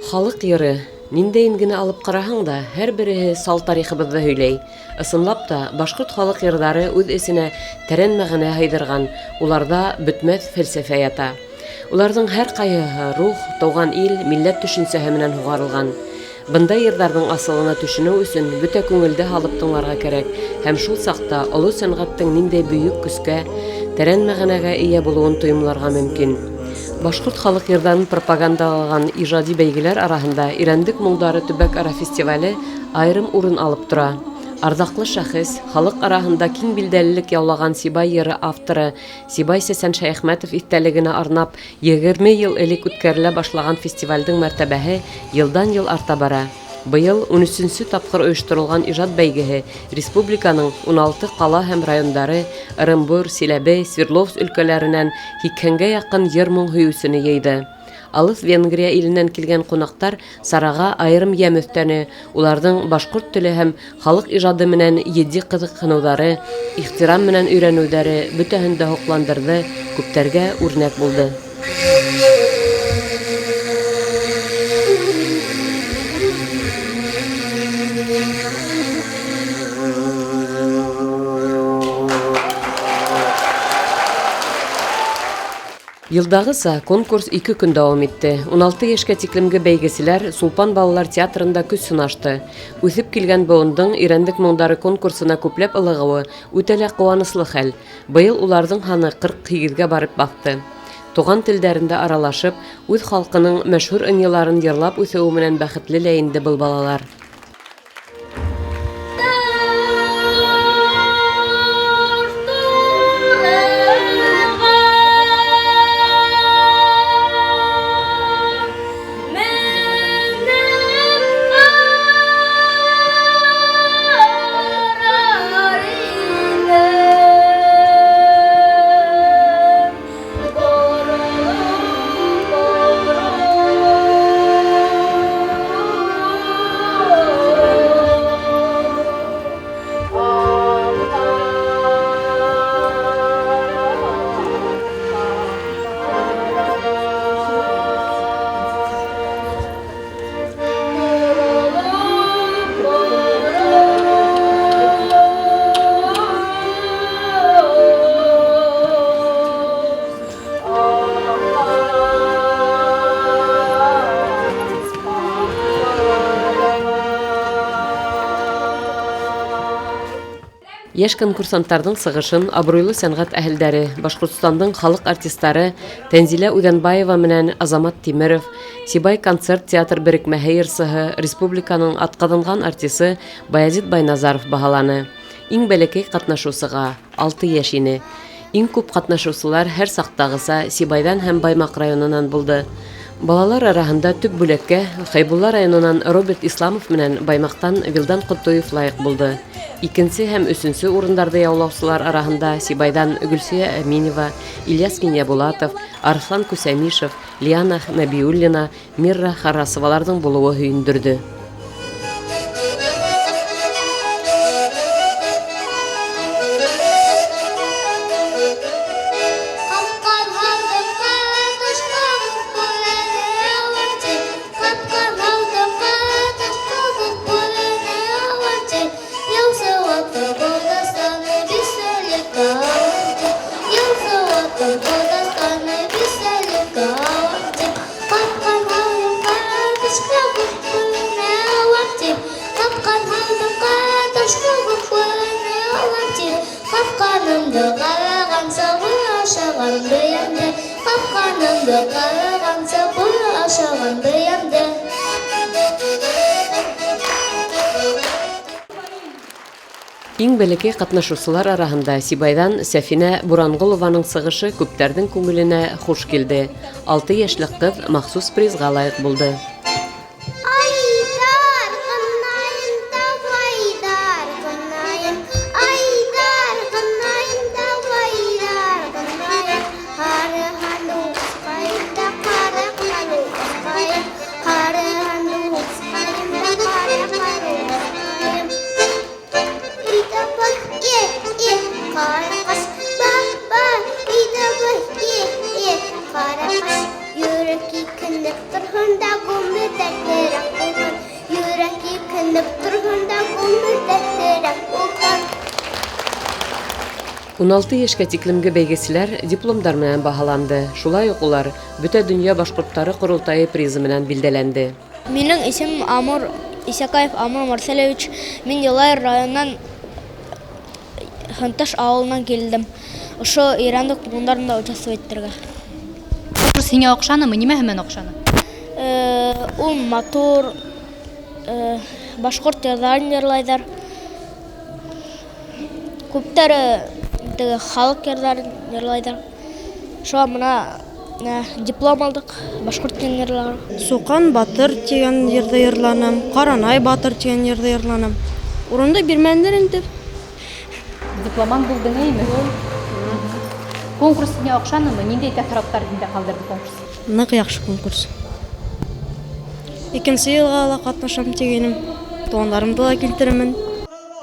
Халыҡ йыры, ниндәйен генә алып ҡараһаң да, һәр береһе сал тарихыбыҙҙы һөйләй. Ысынлап та, башҡорт халыҡ йырҙары үҙ эсенә тәрән мәғәнә һыйҙырған, уларҙа бөтмәҫ фәлсәфә ята. Уларҙың һәр ҡайһыһы рух, тыуған ил, милләт төшөнсәһе менән һуғарылған. Бындай йырҙарҙың асылына төшөнөү өсөн бөтә күңелде һалып тыңларға кәрәк һәм шул саҡта оло сәнғәттең ниндәй бөйөк көскә, тәрән мәғәнәгә эйә булыуын тойомларға мөмкин. Башҡорт халыҡ йырҙарын пропагандалаған ижади бәйгеләр араһында Ирәндек моңдары төбәк-ара фестивале айырым урын алып тора. Арҙаҡлы шәхес, халыҡ араһында киң билдәлелек яулаған Сибай йыры авторы Сибай Сәсән Шәйәхмәтов иҫтәлегенә арнап 20 йыл элек үткәрелә башлаған фестивалдең мәртәбәһе йылдан-йыл арта бара. Быйыл 13-нсө тапҡыр ойошторолған ижад бәйгеһе республиканың 16 ҡала һәм райондары, Ырымбур, Силәбе, Свердловск өлкәләренән 80-гә яҡын йыр-моң һөйөүсене йыйҙы. Алыҫ Венгрия иленән килгән ҡунаҡтар сараға айырым йәм өҫтәне, уларҙың башҡорт теле һәм халыҡ ижады менән етди ҡыҙыҡһыныуҙары, ихтирам менән өйрәнеүҙәре бөтәһен дә һоҡландырҙы, күптәргә үрнәк булды. Йылдағыса, конкурс 2 көн дауам итте. 16 йәшкә тиклемге бәйгеселәр Сулпан балалар театрында көс һынашты. Үҫеп килгән быуындың Ирәндек моңдары конкурсына күпләп ылығыуы үтә лә ҡыуаныслы хәл. Быйыл уларҙың һаны 48-гә барып баҫты. Туған телдәрендә аралашып, үҙ халҡының мәшһүр ынйыларын йырлап үҫеүе менән бәхетле лә инде был балалар. Йәш конкурсанттарҙың сығышын абруйлы сәнғәт әһелдәре, Башҡортостандың халыҡ артистары Тәнзилә Үҙәнбаева менән Азамат Тимеров, Сибай концерт театр берекмәһе йырсыһы, республиканың атҡаҙанған артисы Баязит Байназаров баһаланы. Иң бәләкәй ҡатнашыусыға 6 йәш ине. Иң күп ҡатнашыусылар һәр саҡтағыса Сибайҙан һәм Баймаҡ районынан булды. Балалар араһында төп бүләккә Хәйбулла районынан Роберт Исламов менән Баймаҡтан Вилдан Ҡотдоев лайыҡ булды. Икенсе һәм өсөнсө урындарҙы яулаусылар араһында Сибайҙан Гөлсөйә Әминева, Ильяс Кинйәбулатов, Арыҫлан Күсәмишев, Лиана Нәбиуллина, Мирра Харасоваларҙың булыуы һөйөндөрҙө. Иң бәләкәй ҡатнашыусылар араһында Сибайҙан Сәфинә Буранғолованың сығышы күптәрҙең күңеленә хуш килде. 6 йәшлек ҡыҙ махсус призға лайыҡ булды. 16 йәшкә тиклемге бәйгеселәр дипломдар менән баһаланды, шулай уҡ улар Бөтә дөнья башҡорттары ҡоролтайы призы менән билдәләнде. Минең исемем Амур Исәкаев Амур Марселевич. Мин Йылайыр районынан Һынтыш ауылынан килдем. Ошо Ирәндек моңдарында участвовать итергә. Конкурс һиңә оҡшанымы? Нимәһе менән оҡшаны? Ул матур, башҡорт йырҙарын йырлайҙар. Күптәре теге халыҡ йырҙарын йырлайҙар. Шуға мына диплом алдыҡ башҡорт тигән йырларға. Суҡан батыр тигән йырҙы йырланым, Ҡаранай батыр тигән йырҙы йырланым. Урынды бирмәнеләр инде. Дипломант булдың, әйме? Конкурс һиңә оҡшанымы? Ниндәй тәьҫораттар һиндә ҡалдырҙы конкурс? Ныҡ яҡшы конкурс. Икенсе йылға ла ҡатнашам тигәйнем. Туғандарымды ла килтерермен.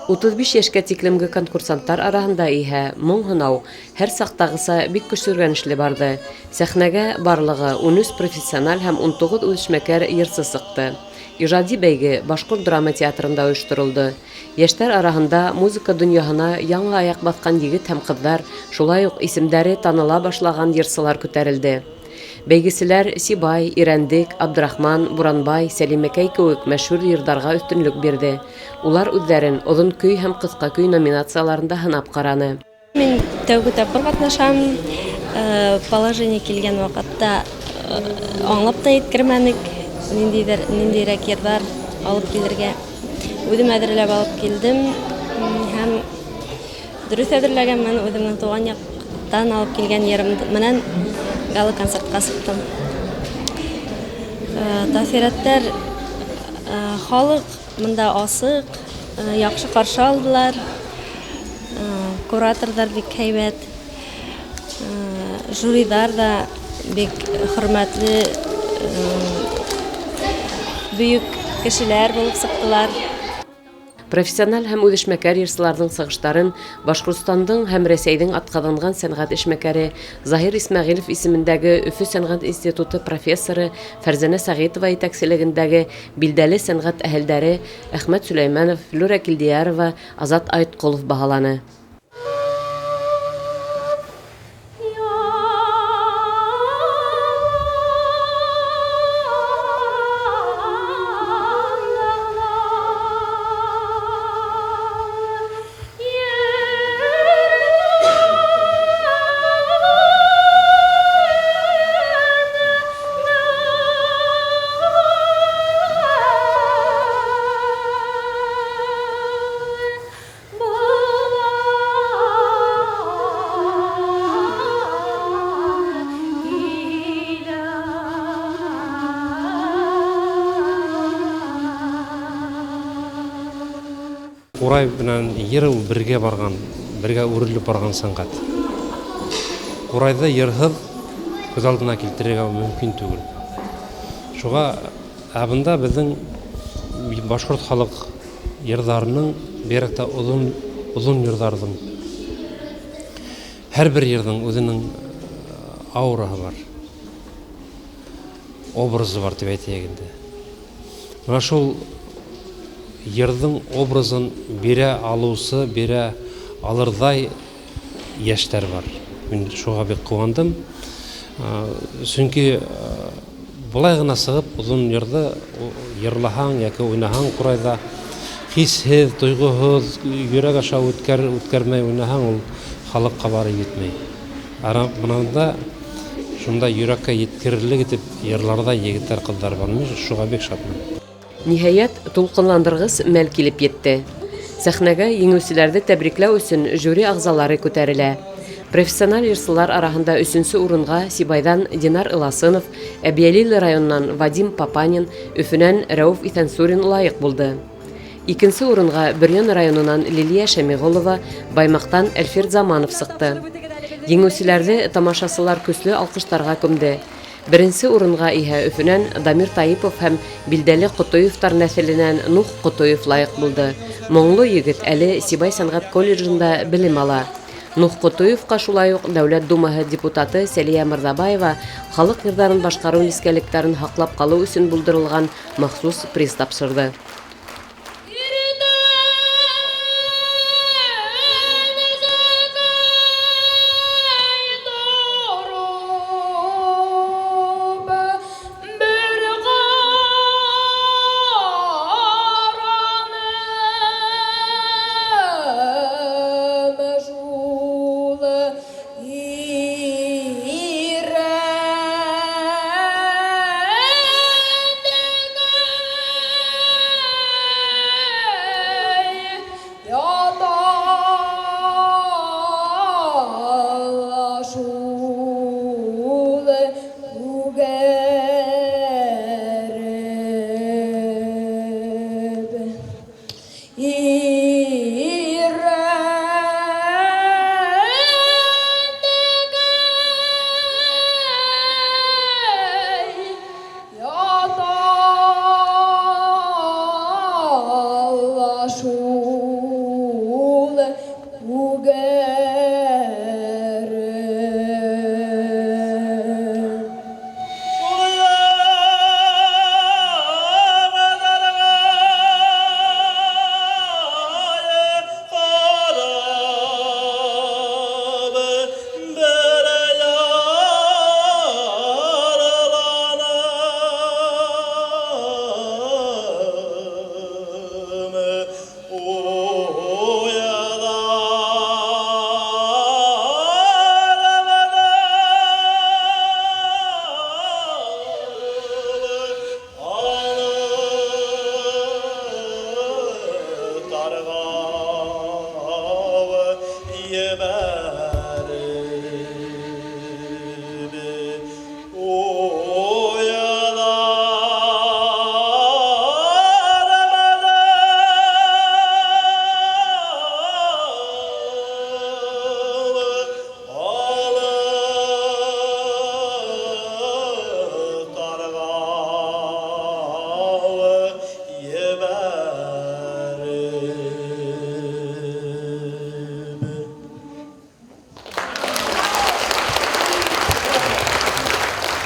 35 йәшкә тиклемге конкурсанттар араһында иһә моң һынау һәр саҡтағыса бик көсөргәнешле барҙы. Сәхнәгә барлығы 13 профессиональ һәм 19 үҙешмәкәр йырсы сыҡты. Ижади бәйге Башҡорт драма театрында ойошторолдо. Йәштәр араһында музыка донъяһына яңы аяҡ баҫҡан егет һәм ҡыҙҙар, шулай уҡ исемдәре таныла башлаған йырсылар күтәрелде. Бәйгеселәр Сибай, Ирәндек, Абдрахман, Буранбай, Сәлимәкәй кеүек мәшһүр йырҙарға өҫтөнлөк бирҙе. Улар үҙҙәрен оҙон көй һәм ҡыҫҡа көй номинацияларында һынап ҡараны. Мин тәүге тапҡыр ҡатнашам. Положение килгән ваҡытта аңлап та еткермәнек, ниндәйҙер, ниндәйерәк йырҙар алып килергә. Үҙем әҙерләп алып килдем һәм дөрөҫ әҙерләгәнмен, үҙемдең тыуған яҡтан алып килгән йырым менән гала-концертҡа сыҡтым. Тәьҫораттар, халыҡ бында асыҡ, яҡшы ҡаршы алдылар. Кураторҙар бик һәйбәт, жюриҙар ҙа бик хөрмәтле, бөйөк кешеләр булып сыҡтылар. Профессиональ һәм үҙешмәкәр йырсыларҙың сығыштарын Башҡортостандың һәм Рәсәйҙең атҡаҙанған сәнғәт эшмәкәре Заһир Исмәғилев исемендәге Өфө сәнғәт институты профессоры Фәрзәнә Сәғитова етәкселегендәге билдәле сәнғәт әһелдәре Әхмәт Сөләймәнов, Флүрә Килдиәрова, Азат Айтҡолов баһаланы. Ҡурай менән йыр ул бергә барған, бергә үрелеп барған сәнғәт. Ҡурайҙы йырһыҙ күҙ алдына килтерергә мөмкин түгел. Шуға бында беҙҙең башҡорт халыҡ йырҙарының, бигерәк тә оҙон йырҙарҙың, һәр бер йырҙың үҙенең аураһы бар, образы бар тип әйтәйек инде. Мына шул йырҙың образын бирә алыусы, бирә алырҙай йәштәр бар. Мин шуға бик ҡыуандым. Сөнки былай ғына сығып оҙон йырҙы йырлаһаң йәки уйнаһаң ҡурайҙа хисһеҙ, тойғоһоҙ, йөрәк аша үткәрмәй уйнаһаң, ул халыҡҡа барып етмәй. Ара бында шунда йөрәккә еткерерлек итеп йырларҙай егеттәр, ҡыҙҙар бар. Мин шуға бик шатмын. Ниһайәт, тулҡынландырғыс мәл килеп етте. Сәхнәгә еңеүселәрҙе тәбрикләү өсөн жюри ағзалары күтәрелә. Профессиональ йырсылар араһында өсөнсө урынға Сибайҙан Динар Ыласынов, Әбйәлил районынан Вадим Папанин, Өфөнән Рәүеф Иҫәнсурин лайыҡ булды. Икенсе урынға Бөрйән районынан Лилиә Шәмиғолова, Баймаҡтан Әлфир Заманов сыҡты. Еңеүселәрҙе тамашасылар көслө алҡыштарға күмде. Беренсе урынға иһә Өфөнән Дамир Таипов һәм билдәле Ҡотоевтар нәҫеленән Нух Ҡотоев лайыҡ булды. Моңло егет әле Сибай сәнғәт колледжында белем ала. Нух Ҡотоевҡа шулай уҡ Дәүләт Думаһы депутаты Сәлиә Мырҙабаева халыҡ йырҙарын башҡарыу нескәлектәрен һаҡлап ҡалыу өсөн булдырылған махсус приз тапшырҙы.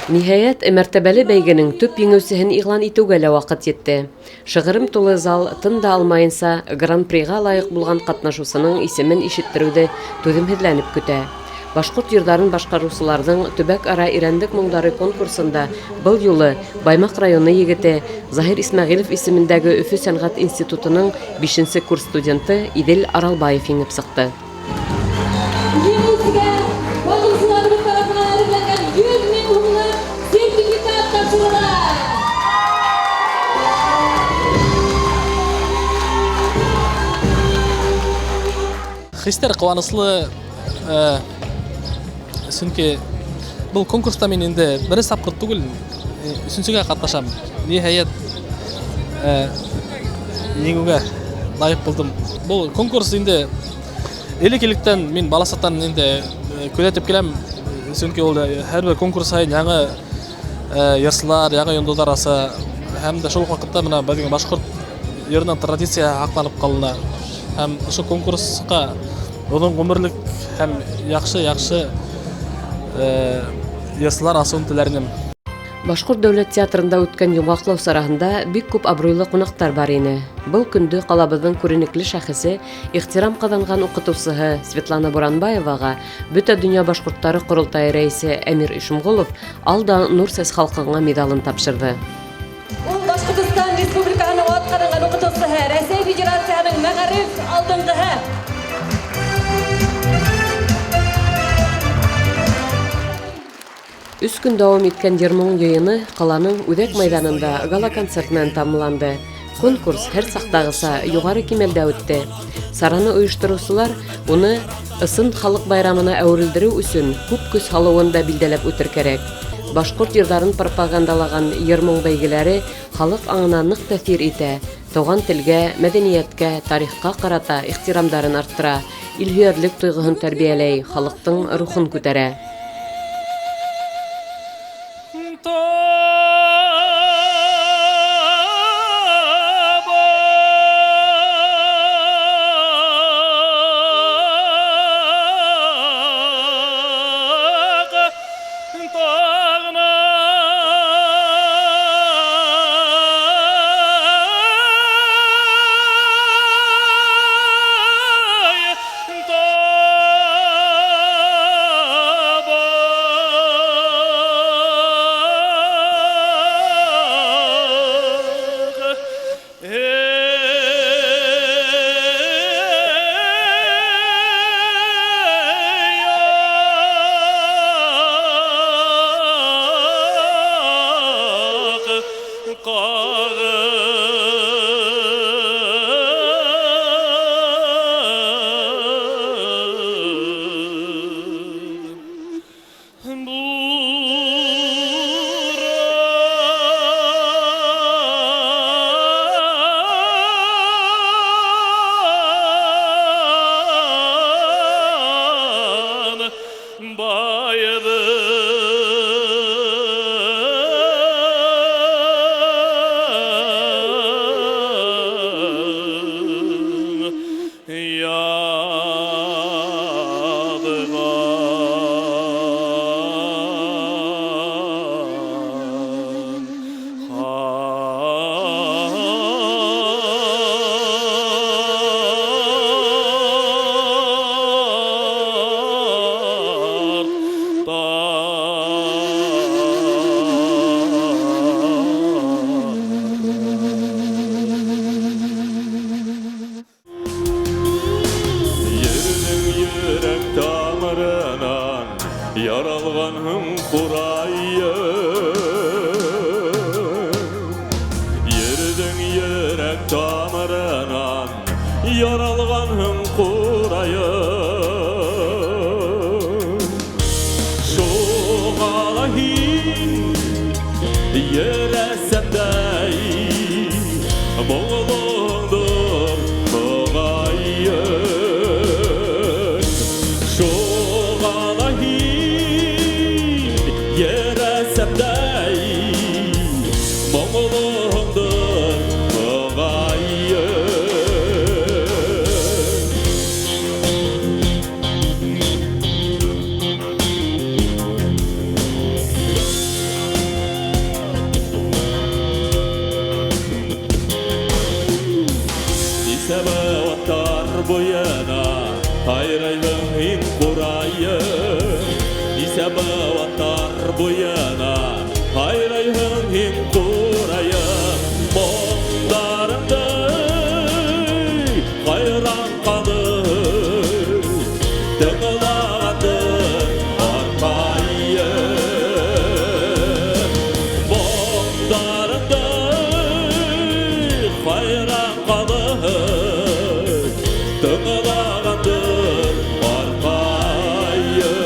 Ниһайәт, мәртәбәле бәйгенең төп еңеүсеһен иғлан итеүгә лә ваҡыт етте. Шығырым тулы зал тын да алмайынса гран-приға лайыҡ булған ҡатнашыусының исемен ишеттереүҙе түҙемһеҙләнеп көтә. Башҡорт йырҙарын башҡарыусыларҙың төбәк-ара ирәндек моңдары конкурсында был юлы Баймаҡ районы егете Заһир Исмәғилев исемендәге Өфө сәнғәт институтының 5-нсе курс студенты Иҙел Аралбаев еңеп сыҡты. Еңеүсегә конкурсыларыбыҙ тарафынан әҙерләнгән 100 мең һумлыҡ сертификат тапшырыла. Хистәр ҡыуаныслы, сөнки был конкурста мин инде беренсе тапҡыр түгел, өсөнсөгә ҡатнашам. Ниһайәт, еңеүгә лайыҡ булдым. Был конкурс инде элек-электән мин бала саҡтан инде күҙәтеп киләм, сөнки ул һәр бер конкурс һайын яңы йырсылар, яңы йондоҙҙар аса, һәм дә шул уҡ ваҡытта бына беҙҙең башҡорт йырының традиция һаҡланып ҡалына. Һәм ошо конкурсҡа оҙон ғүмерлек һәм яҡшы-яҡшы йырсылар асыуын теләр инем. Башҡорт дәүләт театрында үткән йомғаҡлау сараһында бик күп абруйлы ҡунаҡтар бар ине. Был көндө ҡалабыҙҙың күренекле шәхесе, ихтирам ҡаҙанған уҡытыусыһы Светлана Буранбаеваға Бөтә донъя башҡорттары ҡоролтайы рәйесе Әмир Ишемғолов «Алда нур сәс халҡыңа» миҙалын тапшырҙы. Ул Башҡортостан Республикаһының атҡарған уҡытыусыһы, Рәсәй Федерацияһының мәғариф алдынғыһы. Өс көн дауам иткән йыр-моң йыйыны ҡаланың үҙәк майҙанында гала-концерт менән тамамланды. Конкурс һәр саҡтағыса юғары кимәлдә үтте. Сараны ойоштороусылар уны ысын халыҡ байрамына әүерелдереү өсөн күп көс һалыуын да билдәләп үтер кәрәк. Башҡорт йырҙарын пропагандалаған йыр-моң бәйгеләре халыҡ аңына ныҡ тәьҫир итә, тыуған телгә, мәҙәниәткә, тарихҡа ҡарата ихтирамдарын арттыра, илһөйәрлек тойғоһон тәрбиәләй, халыҡтың рухын күтәрә. Яралғанһың ҡурайым. Ерҙең йөрәк тамырынан яралғанһың ҡурайым. Шуға ла һин ерәсәмдәй моңлоңдор моғайын. Шуға ла һин ерәсәмдәй моңлоңдор моғайын. Нисә быуаттар буйына һайрайһың һин ҡурайым. Нисә быуаттар буйына һайрайһың һин ҡурайым. Моңдарыңды хайран ҡалып тыңлағандыр арҡайым. Моңдарыңды хайран ҡалып тыңлағандыр арҡайым.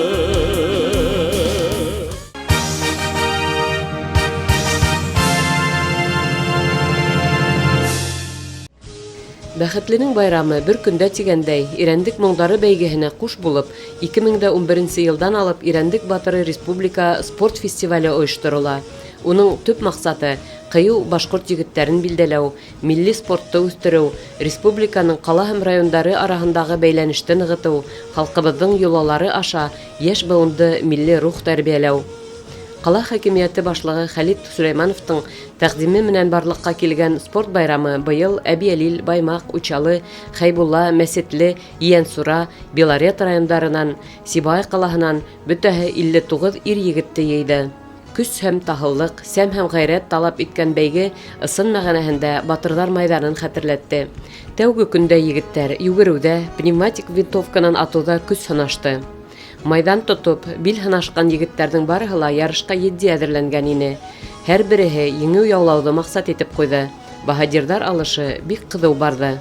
Бәхетленең байрамы бер көндә тигәндәй, Ирәндек моңдары бәйгеһенә ҡуш булып, 2011 йылдан алып Ирәндек батыры республика спорт фестивале ойошторола. Уның төп маҡсаты ҡыйыу башҡорт егеттәрен билдәләү, милли спортты үҫтереү, республиканың ҡала һәм райондары араһындағы бәйләнеште нығытыу, халҡыбыҙҙың йолалары аша йәш быуынды милли рух тәрбиәләү. Ҡала хакимиәте башлығы Хәлит Сөләймановтың тәҡдиме менән барлыҡҡа килгән спорт байрамы быйыл Әбйәлил, Баймаҡ, Учалы, Хәйбулла, Мәсетле, Ейәнсура, Белорет райондарынан, Сибай ҡалаһынан бөтәһе 59 ир-егетте йыйҙы. Көс һәм таһыллыҡ, сәм һәм ғәйрәт талап иткән бәйге ысын мәғәнәһендә батырҙар майҙанын хәтерләтте. Тәүге көндә егеттәр йүгереүҙә, пневматик винтовканан атыуҙа көс һынашты. Майҙан тотоп, бил һынашҡан егеттәрҙең барыһы ла ярышҡа етди әҙерләнгән ине. Һәр береһе еңеү яулауҙы маҡсат итеп ҡуйҙы. Баһадирҙар алышы бик ҡыҙыу барҙы.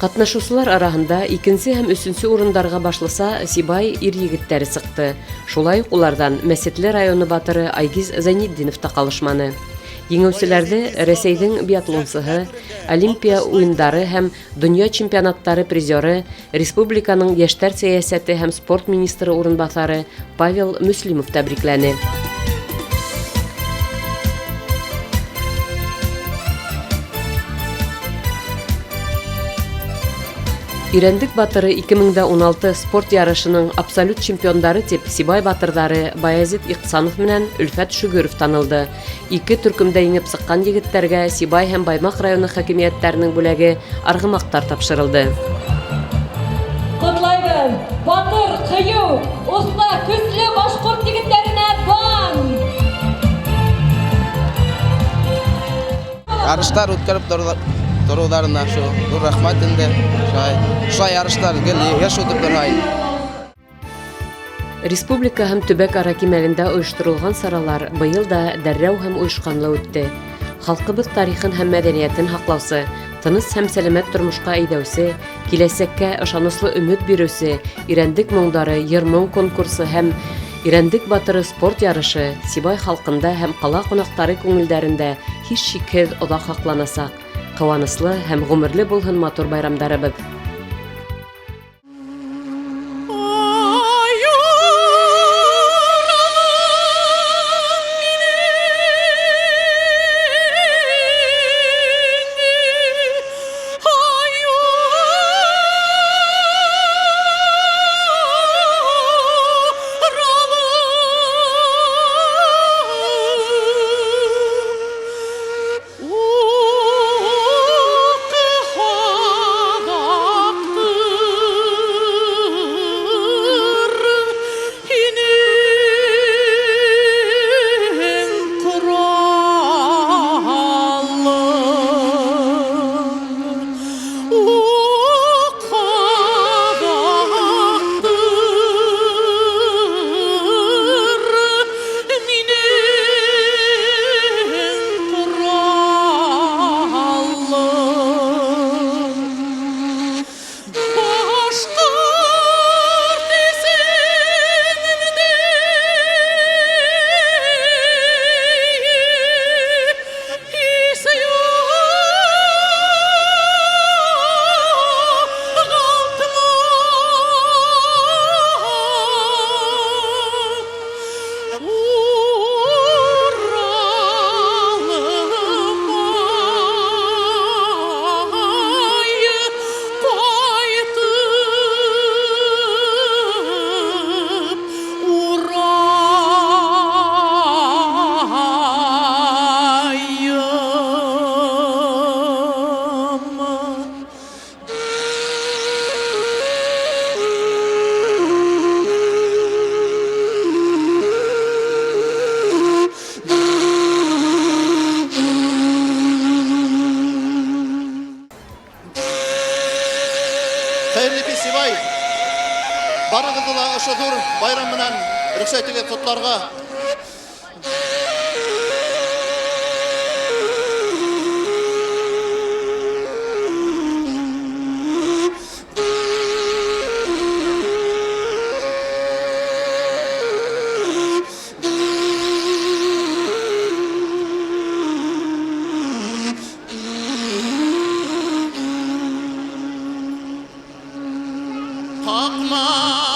Ҡатнашыусылар араһында икенсе һәм өсөнсө урындарға башлыса Сибай ир-егеттәре сыҡты. Шулай уҡ уларҙан Мәсетле районы батыры Айгиз Зайнетдинов та ҡалышманы. Еңеүселәрҙе Рәсәйҙең биатлонсыһы, Олимпия уйындары һәм донъя чемпионаттары призеры, республиканың йәштәр сәйәсәте һәм спорт министры урынбаҫары Павел Мөслимов тәбрикләне. Ирәндек батыры 2016 спорт ярышының абсолют чемпиондары тип Сибай батырҙары Баязит Иҡсанов менән Өлфәт Шөгөров танылды. Ике төркөмдә еңеп сыҡҡан егеттәргә Сибай һәм Баймаҡ районы хакимиәттәренең бүләге арғымаҡтар тапшырылды. Ҡотлайбыҙ! Батыр, ҡыйыу, оҫта, көслө башҡорт егеттәренә дан! Ярыштар үткәреп тороуҙарына шул ҙур рәхмәт инде. Шулай ярыштар гел йыш үтеп торһа. Республика һәм төбәк ара кимәлендә ойошторолған саралар быйыл да дәррәү һәм ойошҡанлы үтте. Халҡыбыҙ тарихын һәм мәҙәниәтен һаҡлаусы, тыныс һәм сәләмәт тормошҡа әйҙәүсе, киләсәккә ышаныслы өмөт биреүсе Ирәндек моңдары йыр-моң конкурсы һәм Ирәндек батыры спорт ярышы Сибай халҡында һәм ҡала ҡунаҡтары күңелдәрендә һис шикһеҙ оҙаҡ һаҡланасаҡ. Ҡыуаныслы һәм ғүмерле булһын матур байрамдарыбыҙ. Барығыҙҙы ла ошо ҙур байрам менән рөхсәт итегеҙ ҡотларға. Ҡаҡма.